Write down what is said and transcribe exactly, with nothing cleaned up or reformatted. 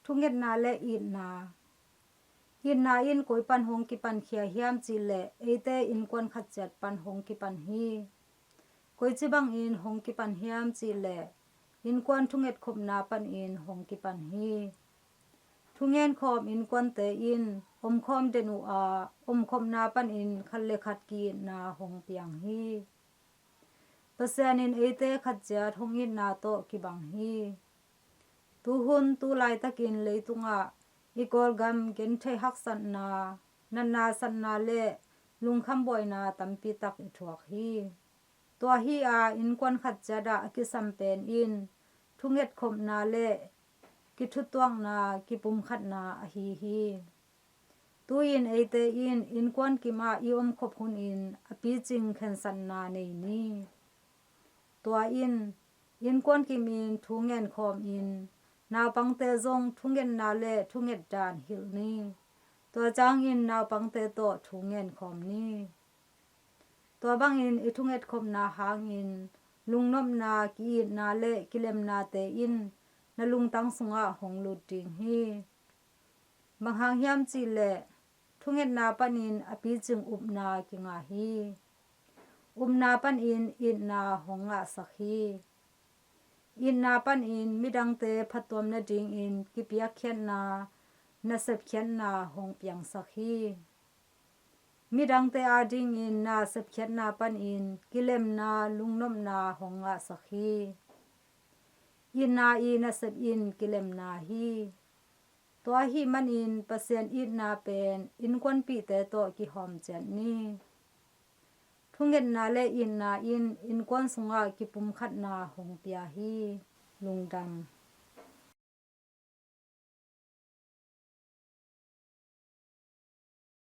Thungetna le itna. Itna in koi pan hong kipankhia hiam cih leh eite innkuan khat ciat pan hong kipan hi. Koici bangin hong kipan hiam cih leh innkuan thungetkhopna panin hong kipan hi. Thungenkhawm innkuante in omkhawm den uh a, omkhopna panin khat le khat ki-itna hong piang hi. Pasian in eite khat ciat hong itna tawh kibang hi. Tuhun tu laitakin leitungah i Kawlgam gentheih haksatna, natna satna le lungkham buaina tampi tak i thuak hi. Tua hi a innkuan khat ciat ah a kisam pen in thungetkhopna le kithutuakna, kipumkhatna ahi hi. Tu-in eite in innkuan kim ah i omkhop hunin a picing khensatna nei ni. Tua in innkuan kimin thu ngenkhawmin naupangte zong thungetna le thunget dan hilh ni. Tua ciangin naupangte tawh thu ngenkhawm ni. Tua bangin i thungetkhopna hangin lungnopna, ki-itna le kilemnate in na lungtang sungah hong lut ding hi. Bang hang hiam cih leh thungetna panin a picing upna kingah hi. Upna panin itna hong ngahsak hi. Itna panin midangte phattuam nadingin kipiakkhiatna, nasepkhiatna hong piangsak hi. Midangte adingin na sepkhiatna panin kilemna, lungnopna hong ngahsak hi. Itna i nasep in kilemna hi. Tua ahih manin Pasian itna pen innkuanpihte tawh kihawm ciat ni. Thungetna le itna in innkuan sungah kipumkhatna hong pia hi. Lungdam.